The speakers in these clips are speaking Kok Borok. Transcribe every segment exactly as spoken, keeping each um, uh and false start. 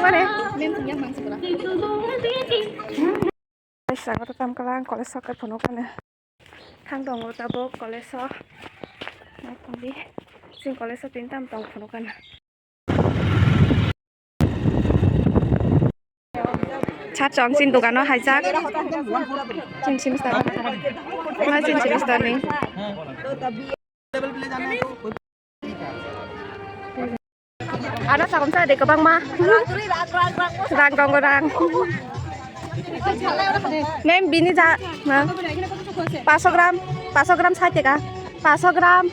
Are, mem thung yang mang sipura. Guys, ang oro tam kala ang college o khe phunuk kha na. Thang tongo tabuk college o. Nai tongdi. Chwng college o tini tam tong phunuk kha na. Chat chong chini dogano haijak. Chini semester. Ma chini semester ni. Ano sakom sa de kwbangma. Rang tongo rang. Mem bini ja ma. Paso gram, paso gram sait taka. Paso gram.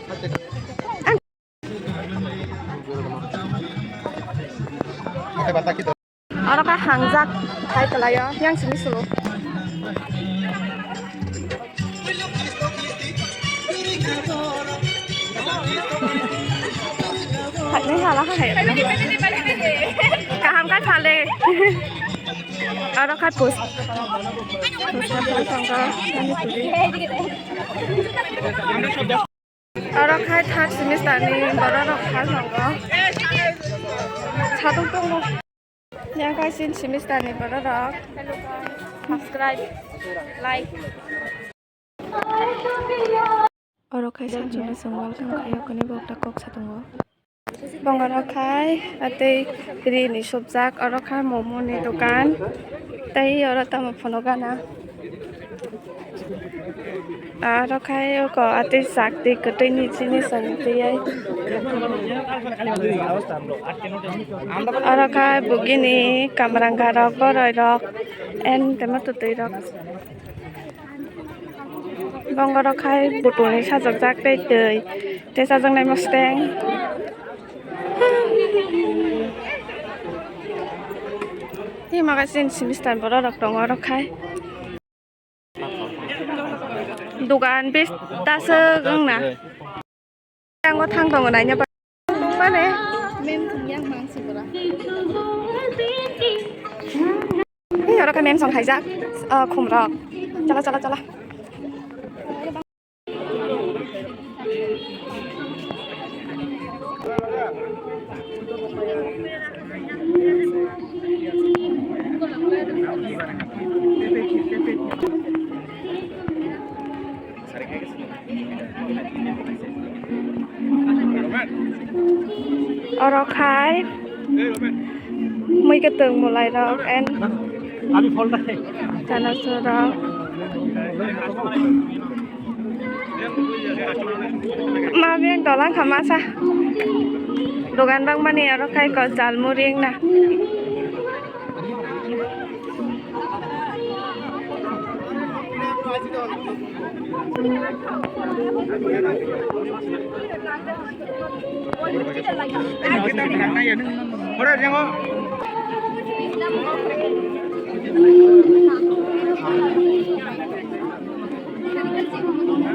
Oro kha hangjak hai kwlaio, yang simi sulu. Hai, nai hala hai. Kaham kha thale. Oro kha pus. Pus kha pus kha. Oro khai third semester ni borok rok khai tongo. Satung tongo. Yang khai sin semester ni borok rok. Subscribe, like. Oro khai sanchung no chwng welcome khai o kuni bo ta kok satungo. Bongorok khai atei ri ni subjak, oro khai momo ni dokan tei oro tamo phono gana. Aro khai oko atwi chak twi kwtwi ni jinis ang twi ai. Aro khai bugini kamrang garok boroi rok en temo twtwi rok. Bongorok khai butulni sajokjak tei twi tei chajaknai mosteng. Tei maka chini semester borok rok tongo oro khai. Dogan bes taswk wngna. Tango thang tongo naina ba. Mane. Mem thung yang mang sibora. Hei, oro khe mem song khaijak. Ah, khum rok. Chala, chala, chala. Oro khai mui kwtwng mwlai rok and chanasur rok. Ma beng dolang kha masa. Dogan bang mani oro khai ko jalmuri wngna.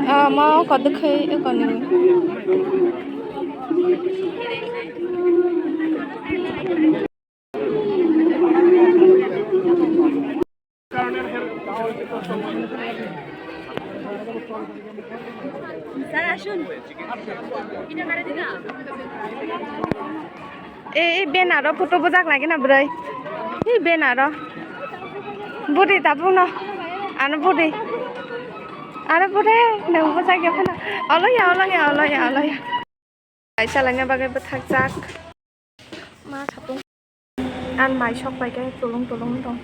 Ah, ma ko dukhe ko ni. Sir, আসুন। Ei, ei, banner o photo bujak lagi na bwrwi. Ei, banner o. Budi tabuk no. Ano budi. Ano budi. Nang bujak ya phano. Oloya, oloya, oloya, oloya. Kaisa laina bagwi bwthakjak. Ma sapung. Ang mai sok bai khe tulung tulung tong.